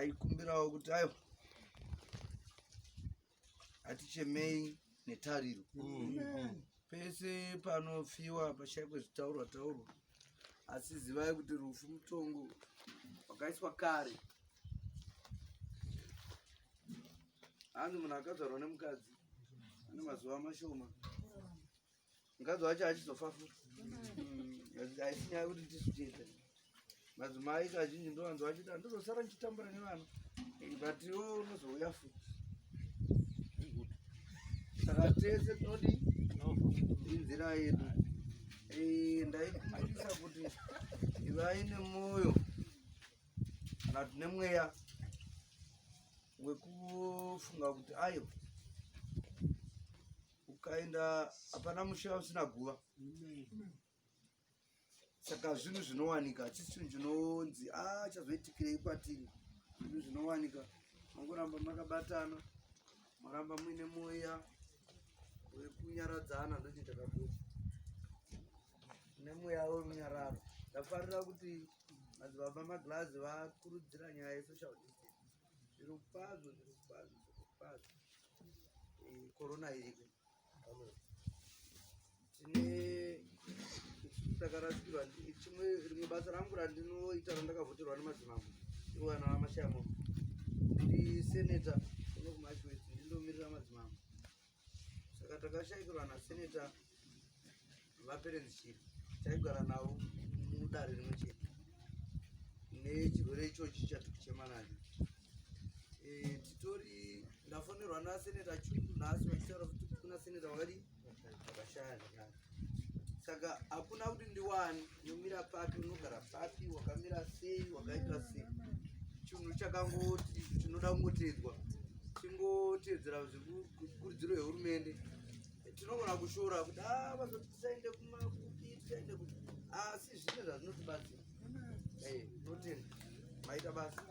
Ndaikumbirawo kuti aiwa, hatichemei netariro. Pese panofiwa pashaikwe zvitaurwa taurwa, asi zivai kuti rufu mutongo wakaiswa kare. Hanzi munhu akazvarwa nemukadzi ane mazuva mashoma, mukadzi wacho achizofa futi. Haisi nyaya yekuti tisu tese madzimai kazhinji ndovanzi vachiti handizosara ndichitambura nevana, but iwe unozouya futi. Saka tese tinodi inzira yedu. Ndaikumbirisa kuti ivai nemwoyo kana kuti nemweya wekufunga kuti ayo ukaenda hapana musha usina guva. Saka zvinhu zvinowanika, hachisi chinhu chinonzi a chazoitikirei kwatiri. Zvinhu zvinowanika, mangoramba makabatana, maramba muine mweya wekunyaradzana, ndochinhu chakakosha, nemweya werunyararo. Ndafarira kuti madzibaba Maglazi vakurudzira nyaya yesocial distance. Zviro kwazvo, zviro kwazvo, zviro kwazvo. Korona iriko, tine takarasikirwa. Chimwe rimwe basa rangu randinoita randakavhoterwa nemadzimambo iwana vaMashamo, ndiri seneta kuno kuMash West, ndindomirira madzimambo. Saka takashayikirwa naseneta vaPerence Chiri, taigara navo mudare rimwe chete, nechirwere ichochi chatiri kuchema nacho. Titori ndafonerwa naseneta Chundu nhasi vachitaura kuti kuna seneta vakadi vakashaya zvakare. Saka hakuna kuti ndiwani unomira papi, unogara papi, wakamira sei, wakaita sei. Chinhu chakangoti chinoda kungoteedzwa, tingoteedzera zvekurudziro yehurumende. Tinogona kushora kuti a vazoti tisaende kumakupi, tisaende kuti, asi zvine zvazvinotibatsira. Tinotenda, maita basa.